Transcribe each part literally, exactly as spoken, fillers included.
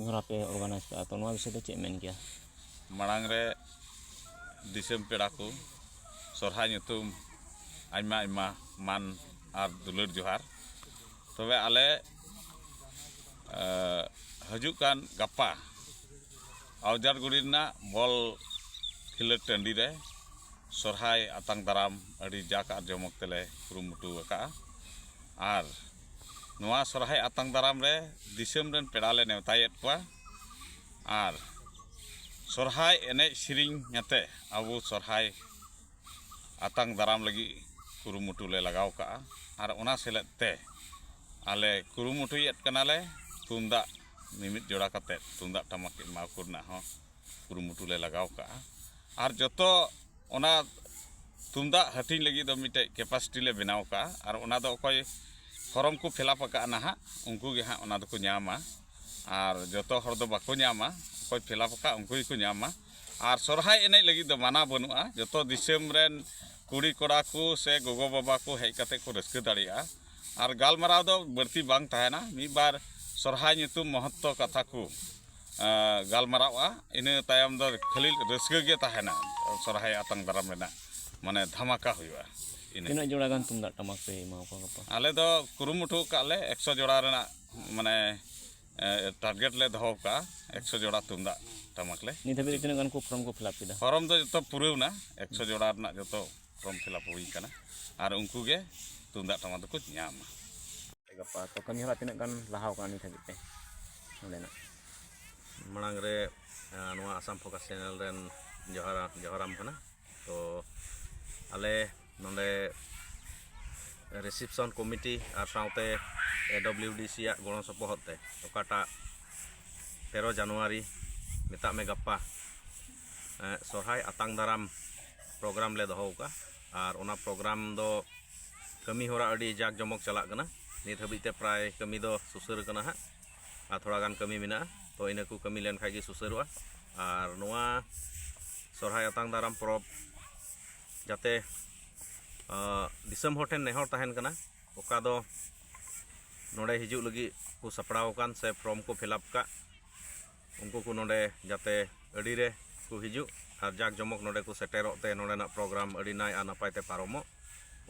ᱦᱚᱨᱟ ᱯᱮ ᱚᱨᱜᱟᱱᱟᱭᱤᱡᱽ ᱠᱟᱜᱼᱟ, ᱛᱚ ᱱᱚᱣᱟ ᱵᱤᱥᱚᱭ ᱛᱮ ᱪᱮᱫ ᱮᱢ ᱢᱮᱱ ᱠᱮᱭᱟ? ᱢᱟᱲᱟᱝ ᱨᱮ ᱫᱤᱥᱚᱢ ᱯᱮᱲᱟ ᱠᱚ ᱥᱚᱨᱦᱟᱭ ᱧᱩᱛᱩᱢ ᱟᱭᱢᱟ ᱟᱭᱢᱟ ᱢᱟᱱ ᱟᱨ ᱫᱩᱞᱟᱹᱲ ᱡᱚᱦᱟᱨ᱾ ᱛᱚᱵᱮ ᱟᱞᱮ ᱦᱤᱡᱩᱜ ᱠᱟᱱ ᱜᱟᱯᱟ ᱟᱣᱡᱟᱨᱜᱩᱲᱤ ᱨᱮᱱᱟᱜ ᱵᱚᱞ ᱠᱷᱮᱞᱳᱰ ᱴᱟᱺᱰᱤ ᱨᱮ ᱥᱚᱨᱦᱟᱭ ᱟᱛᱟᱝ ᱫᱟᱨᱟᱢ ᱟᱹᱰᱤ ᱡᱟᱠ ᱟᱨ ᱡᱚᱢᱚᱠ ᱛᱮᱞᱮ ᱠᱩᱨᱩᱢᱩᱴᱩ ᱟᱠᱟᱫᱼᱟ᱾ ᱟᱨ ᱱᱚᱣᱟ ᱥᱚᱨᱦᱟᱭ ᱟᱛᱟᱝ ᱫᱟᱨᱟᱢ ᱨᱮ ᱫᱤᱥᱚᱢ ᱨᱮᱱ ᱯᱮᱲᱟ ᱞᱮ ᱱᱮᱣᱛᱟᱭᱮᱫ ᱠᱚᱣᱟ᱾ ᱟᱨ ᱥᱚᱨᱦᱟᱭ ᱮᱱᱮᱡ ᱥᱮᱨᱮᱧ ᱟᱛᱮ ᱟᱵᱚ ᱥᱚᱨᱦᱟᱭ ᱟᱛᱟᱝ ᱫᱟᱨᱟᱢ ᱞᱟᱹᱜᱤᱫ ᱠᱩᱨᱩᱢᱩᱴᱩ ᱞᱮ ᱞᱟᱜᱟᱣ ᱠᱟᱜᱼᱟ᱾ ᱟᱨ ᱚᱱᱟ ᱥᱮᱞᱮᱫ ᱛᱮ ᱟᱞᱮ ᱠᱩᱨᱩᱢᱩᱴᱩᱭᱮᱫ ᱠᱟᱱᱟᱞᱮ, ᱛᱩᱢᱫᱟᱜ ᱢᱤᱢᱤᱫ ᱡᱚᱲᱟ ᱠᱟᱛᱮ ᱛᱩᱢᱫᱟᱜ ᱴᱟᱢᱟᱠ ᱮᱢᱟᱣ ᱠᱚ ᱨᱮᱱᱟᱜ ᱦᱚᱸ ᱠᱩᱨᱩᱢᱩᱴᱩ ᱞᱮ ᱞᱟᱜᱟᱣ ᱠᱟᱜᱼᱟ᱾ ᱟᱨ ᱡᱚᱛᱚ ᱚᱱᱟ ᱛᱩᱢᱫᱟᱜ ᱦᱟᱹᱴᱤᱧ ᱞᱟᱹᱜᱤᱫ ᱫᱚ ᱢᱤᱫᱴᱮᱡ ᱠᱮᱯᱟᱥᱤᱴᱤ ᱞᱮ ᱵᱮᱱᱟᱣ ᱠᱟᱜᱼᱟ᱾ ᱟᱨ ᱚᱱᱟ ᱫᱚ ᱚᱠᱚᱭ ᱯᱷᱚᱨᱚᱢ ᱠᱚ ᱯᱷᱤᱞᱟᱯ ᱟᱠᱟᱫᱼᱟ ᱱᱟᱦᱟᱜ, ᱩᱱᱠᱩ ᱜᱮ ᱦᱟᱸᱜ ᱚᱱᱟ ᱫᱚᱠᱚ ᱧᱟᱢᱟ᱾ ᱟᱨ ᱡᱚᱛᱚ ᱦᱚᱲ ᱫᱚ ᱵᱟᱠᱚ ᱧᱟᱢᱟ, ᱚᱠᱚᱭ ᱯᱷᱤᱞᱟᱯ ᱟᱠᱟᱫ ᱩᱱᱠᱩ ᱜᱮᱠᱚ ᱧᱟᱢᱟ᱾ ᱟᱨ ᱥᱚᱨᱦᱟᱭ ᱮᱱᱮᱡ ᱞᱟᱹᱜᱤᱫ ᱫᱚ ᱢᱟᱱᱟ ᱵᱟᱹᱱᱩᱜᱼᱟ, ᱡᱚᱛᱚ ᱫᱤᱥᱚᱢ ᱨᱮᱱ ᱠᱩᱲᱤ ᱠᱚᱲᱟ ᱠᱚ ᱥᱮ ᱜᱚᱜᱚ ᱵᱟᱵᱟ ᱠᱚ ᱦᱮᱡ ᱠᱟᱛᱮ ᱠᱚ ᱨᱟᱹᱥᱠᱟᱹ ᱫᱟᱲᱮᱭᱟᱜᱼᱟ᱾ ᱟᱨ ᱜᱟᱞᱢᱟᱨᱟᱣ ᱫᱚ ᱵᱟᱹᱲᱛᱤ ᱵᱟᱝ ᱛᱟᱦᱮᱱᱟ, ᱢᱤᱫ ᱵᱟᱨ ᱥᱚᱨᱦᱟᱭ ᱧᱩᱛᱩᱢ ᱢᱚᱦᱚᱛᱛᱚ ᱠᱟᱛᱷᱟ ᱠᱚ ᱜᱟᱞᱢᱟᱨᱟᱜᱼᱟ᱾ ᱤᱱᱟᱹ ᱛᱟᱭᱚᱢ ᱫᱚ ᱠᱷᱟᱹᱞᱤ ᱨᱟᱹᱥᱠᱟᱹ ᱜᱮ ᱛᱟᱦᱮᱱᱟ ᱥᱚᱨᱦᱟᱭ ᱟᱛᱟᱝ ᱫᱟᱨᱟᱢ ᱨᱮᱱᱟᱜ, ᱢᱟᱱᱮ, ᱫᱷᱟᱢᱟᱠᱟ ᱦᱩᱭᱩᱜᱼᱟ᱾ ᱤᱱᱟᱹ ᱛᱤᱱᱟᱹᱜ ᱡᱚᱲᱟ ᱜᱟᱱ ᱛᱩᱢᱫᱟᱜ ᱴᱟᱢᱟᱠ ᱯᱮ ᱮᱢᱟ ᱠᱚᱣᱟ ᱜᱟᱯᱟ? ᱟᱞᱮ ᱫᱚ ᱠᱩᱨᱩᱢᱩᱴᱩ ᱟᱠᱟᱫ ᱞᱮ ᱮᱠᱥᱚ ᱡᱚᱲᱟ ᱨᱮᱱᱟᱜ, ᱢᱟᱱᱮ, ᱴᱟᱨᱜᱮᱴ ᱞᱮ ᱫᱚᱦᱚ ᱟᱠᱟᱫᱼᱟ, ᱮᱠᱥᱚ ᱡᱚᱲᱟ ᱛᱩᱢᱫᱟᱜ ᱴᱟᱢᱟᱠ ᱞᱮ᱾ ᱱᱤᱛ ᱦᱟᱹᱵᱤᱡ ᱛᱮ ᱛᱤᱱᱟᱹᱜ ᱜᱟᱱ ᱠᱚ ᱯᱷᱚᱨᱚᱢ ᱠᱚ ᱯᱷᱤᱞᱟᱯ ᱠᱮᱫᱟ? ᱯᱷᱚᱨᱚᱢ ᱫᱚ ᱡᱚᱛᱚ ᱯᱩᱨᱟᱹᱣ ᱮᱱᱟ, ᱮᱠᱥᱚ ᱡᱚᱲᱟ ᱨᱮᱱᱟᱜ ᱡᱚᱛᱚ ᱯᱷᱚᱨᱚᱢ ᱯᱷᱤᱞᱟᱯ ᱦᱩᱭ ᱟᱠᱟᱱᱟ᱾ ᱟᱨ ᱩᱱᱠᱩ ᱜᱮ ᱛᱩᱢᱫᱟᱜ ᱴᱟᱢᱟᱠ ᱫᱚᱠᱚ ᱧᱟᱢᱟ᱾ ᱜᱟᱯᱟ ᱛᱚ ᱠᱟᱹᱢᱤ ᱦᱚᱨᱟ ᱛᱤᱱᱟᱹᱜ ᱜᱟᱱ ᱞᱟᱦᱟᱣ ᱠᱟᱱᱟ ᱱᱤᱛ ᱦᱟᱹᱵᱤᱡ ᱛᱮ ᱱᱚᱰᱮᱱᱟᱜ? ᱢᱟᱲᱟᱝ ᱨᱮ ᱱᱚᱣᱟ ᱟᱥᱟᱢ ᱯᱷᱳᱠᱟᱥ ᱪᱮᱱᱮᱞ ᱨᱮᱱ ᱡᱚᱦᱟᱨ ᱡᱚᱦᱟᱨᱟᱢ ᱠᱟᱱᱟ᱾ ᱛᱚ ᱟᱞᱮ ᱱᱚᱰᱮ ᱨᱤᱥᱤᱯᱥᱚᱱ ᱠᱚᱢᱤᱴᱤ ᱟᱨ ᱥᱟᱶᱛᱮ ᱮ ᱰᱚᱵᱞᱤᱭᱩ ᱰᱤ ᱥᱤ ᱟᱜ ᱜᱚᱲᱚ ᱥᱚᱯᱚᱦᱚᱫ ᱛᱮ ᱚᱠᱟᱴᱟᱜ ᱛᱮᱨᱚ ᱡᱟᱱᱩᱣᱟᱨᱤ, ᱢᱮᱛᱟᱜ ᱢᱮ ᱜᱟᱯᱟ, ᱥᱚᱨᱦᱟᱭ ᱟᱛᱟᱝ ᱫᱟᱨᱟᱢ ᱯᱨᱳᱜᱨᱟᱢ ᱞᱮ ᱫᱚᱦᱚ ᱟᱠᱟᱫᱼᱟ᱾ ᱟᱨ ᱚᱱᱟ ᱯᱨᱳᱜᱨᱟᱢ ᱫᱚ ᱠᱟᱹᱢᱤ ᱦᱚᱨᱟ ᱟᱹᱰᱤ ᱡᱟᱠ ᱡᱚᱢᱚᱠ ᱪᱟᱞᱟᱜ ᱠᱟᱱᱟ᱾ ᱱᱤᱛ ᱦᱟᱹᱵᱤᱡ ᱛᱮ ᱯᱨᱟᱭ ᱠᱟᱹᱢᱤ ᱫᱚ ᱥᱩᱥᱟᱹᱨ ᱠᱟᱱᱟ ᱦᱟᱸᱜ, ᱟᱨ ᱛᱷᱚᱲᱟ ᱜᱟᱱ ᱠᱟᱹᱢᱤ ᱢᱮᱱᱟᱜᱼᱟ᱾ ᱛᱚ ᱤᱱᱟᱹ ᱠᱚ ᱠᱟᱹᱢᱤ ᱞᱮᱱ ᱠᱷᱟᱡ ᱜᱮ ᱥᱩᱥᱟᱹᱨᱚᱜᱼᱟ᱾ ᱟᱨ ᱱᱚᱣᱟ ᱥᱚᱨᱦᱟᱭ ᱟᱛᱟᱝ ᱫᱟᱨᱟᱢ ᱯᱚᱨᱚᱵᱽ ᱡᱟᱛᱮ ᱫᱤᱥᱚᱢ ᱦᱚᱲ ᱴᱷᱮᱱ ᱱᱮᱦᱚᱨ ᱛᱟᱦᱮᱱ ᱠᱟᱱᱟ, ᱚᱠᱟ ᱫᱚ ᱱᱚᱰᱮ ᱦᱤᱡᱩᱜ ᱞᱟᱹᱜᱤᱫ ᱠᱚ ᱥᱟᱯᱲᱟᱣ ᱟᱠᱟᱱ ᱥᱮ ᱯᱷᱨᱚᱢ ᱠᱚ ᱯᱷᱤᱞᱟᱯ ᱠᱟᱜ, ᱩᱱᱠᱩ ᱠᱚ ᱱᱚᱰᱮ ᱡᱟᱛᱮ ᱟᱹᱰᱤ ᱨᱮ ᱠᱚ ᱦᱤᱡᱩᱜ ᱟᱨ ᱡᱟᱠ ᱡᱚᱢᱚᱠ ᱱᱚᱰᱮ ᱠᱚ ᱥᱮᱴᱮᱨᱚᱜ ᱛᱮ ᱱᱚᱰᱮᱱᱟᱜ ᱯᱨᱳᱜᱨᱟᱢ ᱟᱹᱰᱤ ᱱᱟᱭ ᱟᱨ ᱱᱟᱯᱟᱭ ᱛᱮ ᱯᱟᱨᱚᱢᱚᱜ,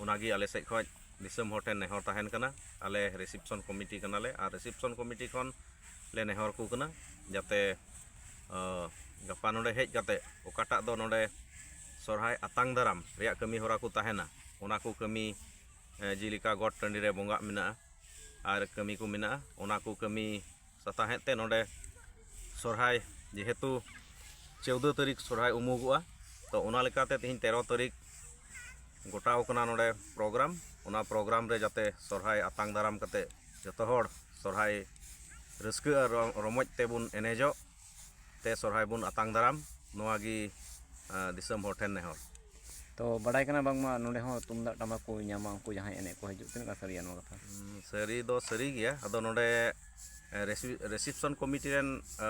ᱚᱱᱟᱜᱮ ᱟᱞᱮ ᱥᱮᱫ ᱠᱷᱚᱱ ᱫᱤᱥᱚᱢ ᱦᱚᱲ ᱴᱷᱮᱱ ᱱᱮᱦᱚᱨ ᱛᱟᱦᱮᱱ ᱠᱟᱱᱟ᱾ ᱟᱞᱮ ᱨᱤᱥᱤᱯᱥᱚᱱ ᱠᱚᱢᱤᱴᱤ ᱠᱟᱱᱟᱞᱮ ᱟᱨ ᱨᱤᱥᱤᱯᱥᱚᱱ ᱠᱚᱢᱤᱴᱤ ᱠᱷᱚᱱ ᱞᱮ ᱱᱮᱦᱚᱨ ᱠᱚ ᱠᱟᱱᱟ ᱡᱟᱛᱮ, ᱟᱸ, ᱜᱟᱯᱟ ᱱᱚᱰᱮ ᱦᱮᱡ ᱠᱟᱛᱮ ᱚᱠᱟᱴᱟᱜ ᱫᱚ ᱱᱚᱰᱮ ᱥᱚᱨᱦᱟᱭ ᱟᱛᱟᱝ ᱫᱟᱨᱟᱢ ᱨᱮᱭᱟᱜ ᱠᱟᱹᱢᱤ ᱦᱚᱨᱟ ᱠᱚ ᱛᱟᱦᱮᱱᱟ, ᱚᱱᱟ ᱠᱚ ᱠᱟᱹᱢᱤ, ᱮ, ᱡᱮᱞᱮᱠᱟ ᱜᱚᱴ ᱴᱟᱺᱰᱤ ᱨᱮ ᱵᱚᱸᱜᱟᱜ ᱢᱮᱱᱟᱜᱼᱟ ᱟᱨ ᱠᱟᱹᱢᱤ ᱠᱚ ᱢᱮᱱᱟᱜᱼᱟ, ᱚᱱᱟ ᱠᱚ ᱠᱟᱹᱢᱤ ᱥᱟᱛᱟᱦᱮᱸᱫ ᱛᱮ ᱱᱚᱰᱮ ᱥᱚᱨᱦᱟᱭ, ᱡᱮᱦᱮᱛᱩ ᱪᱳᱣᱫᱟᱹ ᱛᱟᱹᱨᱤᱠᱷ ᱥᱚᱨᱦᱟᱭ ᱩᱢᱩᱜᱚᱜᱼᱟ, ᱛᱚ ᱚᱱᱟ ᱞᱮᱠᱟᱛᱮ ᱛᱮᱦᱮᱧ ᱛᱮᱨᱚ ᱛᱟᱹᱨᱤᱠᱷ ᱜᱚᱴᱟᱣ ᱠᱟᱱᱟ ᱱᱚᱰᱮ ᱯᱨᱳᱜᱨᱟᱢ᱾ ᱚᱱᱟ ᱯᱨᱳᱜᱨᱟᱢ ᱨᱮ ᱡᱟᱛᱮ ᱥᱚᱨᱦᱟᱭ ᱟᱛᱟᱝ ᱫᱟᱨᱟᱢ ᱠᱟᱛᱮ ᱡᱚᱛᱚ ᱦᱚᱲ ᱥᱚᱨᱦᱟᱭ ᱨᱟᱹᱥᱠᱟᱹ ᱟᱨ ᱨᱚ-, ᱨᱚᱢᱚᱡᱽ ᱛᱮᱵᱚᱱ ᱮᱱᱮᱡᱚᱜ ᱛᱮ ᱥᱚᱨᱦᱟᱭ ᱵᱚᱱ ᱟᱛᱟᱝ ᱫᱟᱨᱟᱢ, ᱱᱚᱣᱟ ᱜᱮ, ᱟ, ᱫᱤᱥᱚᱢ ᱦᱚᱲ ᱴᱷᱮᱱ ᱱᱮᱦᱚᱨ᱾ ᱛᱚ ᱵᱟᱰᱟᱭ ᱠᱟᱱᱟ ᱵᱟᱝᱢᱟ ᱱᱚᱰᱮ ᱦᱚᱸ ᱛᱩᱢᱫᱟᱜ ᱴᱟᱢᱟᱠ ᱠᱚ ᱧᱟᱢᱟ ᱩᱱᱠᱩ ᱡᱟᱦᱟᱸᱭ ᱮᱱᱮᱡ ᱠᱚ ᱦᱤᱡᱩᱜ, ᱛᱤᱱᱟᱹᱜ ᱜᱟᱱ ᱥᱟᱹᱨᱤᱭᱟ ᱱᱚᱣᱟ ᱠᱟᱛᱷᱟ? ᱩᱸ, ᱥᱟᱹᱨᱤ ᱫᱚ ᱥᱟᱹᱨᱤ ᱜᱮᱭᱟ᱾ ᱟᱫᱚ ᱱᱚᱰᱮ, ᱮ, ᱨᱮᱥᱤ-, ᱨᱤᱥᱤᱯᱥᱚᱱ ᱠᱚᱢᱤᱴᱤ ᱨᱮᱱ, ᱟ,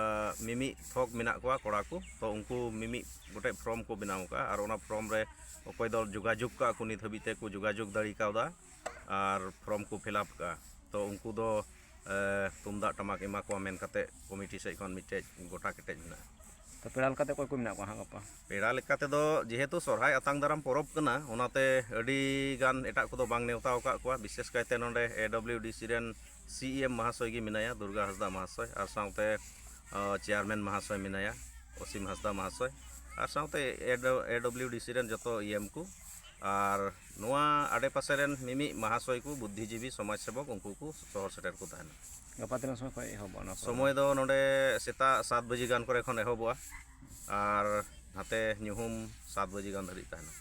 ᱢᱤᱢᱤᱫ ᱛᱷᱚᱠ ᱢᱮᱱᱟᱜ ᱠᱚᱣᱟ ᱠᱚᱲᱟ ᱠᱚ, ᱛᱚ ᱩᱱᱠᱩ ᱢᱤᱢᱤᱫ ᱜᱚᱴᱮᱡ ᱯᱷᱨᱚᱢ ᱠᱚ ᱵᱮᱱᱟᱣ ᱟᱠᱟᱫᱼᱟ ᱟᱨ ᱚᱱᱟ ᱯᱷᱨᱚᱢ ᱨᱮ ᱚᱠᱚᱭ ᱫᱚ ᱡᱳᱜᱟᱡᱳᱜᱽ ᱠᱟᱜᱼᱟ ᱠᱚ, ᱱᱤᱛ ᱦᱟᱹᱵᱤᱡ ᱛᱮ ᱠᱚ ᱡᱳᱜᱟᱡᱳᱜᱽ ᱫᱟᱲᱮ ᱠᱟᱣᱫᱟ ᱟᱨ ᱯᱷᱨᱚᱢ ᱠᱚ ᱯᱷᱤᱞᱟᱯ ᱠᱟᱜᱼᱟ᱾ ᱛᱚ ᱩᱱᱠᱩ ᱫᱚ, ᱮ, ᱛᱩᱢᱫᱟᱜ ᱴᱟᱢᱟᱠ ᱮᱢᱟ ᱠᱚᱣᱟ ᱢᱮᱱ ᱠᱟᱛᱮ ᱠᱚᱢᱤᱴᱤ ᱥᱮᱫ ᱠᱷᱚᱱ ᱢᱤᱫᱴᱮᱡ ᱜᱚᱴᱟ ᱠᱮᱴᱮᱡ ᱢᱮᱱᱟᱜᱼᱟ᱾ ᱛᱚ ᱯᱮᱲᱟ ᱞᱮᱠᱟᱛᱮ ᱚᱠᱚᱭ ᱠᱚ ᱢᱮᱱᱟᱜ ᱠᱚᱣᱟ ᱦᱟᱸᱜ ᱜᱟᱯᱟ? ᱯᱮᱲᱟ ᱞᱮᱠᱟ ᱛᱮᱫᱚ ᱡᱮᱦᱮᱛᱩ ᱥᱚᱨᱦᱟᱭ ᱟᱛᱟᱝ ᱫᱟᱨᱟᱢ ᱯᱚᱨᱚᱵᱽ ᱠᱟᱱᱟ, ᱚᱱᱟᱛᱮ ᱟᱹᱰᱤ ᱜᱟᱱ ᱮᱴᱟᱜ ᱠᱚᱫᱚ ᱵᱟᱝ ᱱᱮᱣᱛᱟ ᱟᱠᱟᱫ ᱠᱚᱣᱟ᱾ ᱵᱤᱥᱮᱥ ᱠᱟᱭᱛᱮ ᱱᱚᱰᱮ ᱮ ᱰᱟᱵᱽᱞᱤᱭᱩ ᱰᱤ ᱥᱤ ᱨᱮᱱ ᱥᱤ ᱤ ᱮᱢ ᱢᱟᱦᱟᱥᱚᱭ ᱜᱮ ᱢᱮᱱᱟᱭᱟ, ᱫᱩᱨᱜᱟ ᱦᱟᱸᱥᱫᱟ ᱢᱟᱦᱟᱥᱚᱭ, ᱟᱨ ᱥᱟᱶᱛᱮ, ᱟ, ᱪᱮᱭᱟᱨᱢᱮᱱ ᱢᱟᱦᱟᱥᱚᱭ ᱢᱮᱱᱟᱭᱟ, ᱚᱥᱤᱢ ᱦᱟᱸᱥᱫᱟ ᱢᱟᱦᱟᱥᱚᱭ, ᱟᱨ ᱥᱟᱶᱛᱮ ᱮ ᱰᱚ-, ᱮ ᱰᱟᱵᱽᱞᱤᱭᱩ ᱰᱤ ᱥᱤ ᱨᱮᱱ ᱡᱚᱛᱚ ᱤ ᱮᱢ ᱠᱚ, ᱟᱨ ᱱᱚᱣᱟ ᱟᱰᱮᱯᱟᱥᱮ ᱨᱮᱱ ᱢᱤᱢᱤᱫ ᱢᱟᱦᱟᱥᱚᱭ ᱠᱚ, ᱵᱩᱫᱽᱫᱷᱤᱡᱤᱵᱤ ᱥᱚᱢᱟᱡᱽ ᱥᱮᱵᱚᱠ, ᱩᱱᱠᱩ ᱠᱚ ᱥᱚᱦᱚᱨ ᱥᱮᱴᱮᱨ ᱠᱚ ᱛᱟᱦᱮᱱᱟ᱾ ᱜᱟᱯᱟ ᱛᱤᱱᱟᱹᱜ ᱥᱚᱢᱚᱭ ᱠᱷᱚᱱ ᱮᱦᱚᱵᱚᱜᱼᱟ ᱱᱚᱣᱟ ᱯᱨᱳᱜᱨᱟᱢ? ᱥᱚᱢᱚᱭ ᱫᱚ ᱱᱚᱰᱮ ᱥᱮᱛᱟᱜ ᱥᱟᱛ ᱵᱟᱡᱮ ᱜᱟᱱ ᱠᱚᱨᱮ ᱠᱷᱚᱱ ᱮᱦᱚᱵᱚᱜᱼᱟ ᱟᱨ ᱱᱟᱛᱮ ᱧᱩᱦᱩᱢ ᱥᱟᱛ ᱵᱟᱡᱮ ᱜᱟᱱ ᱫᱷᱟᱹᱨᱤᱡ ᱛᱟᱦᱮᱱᱟ᱾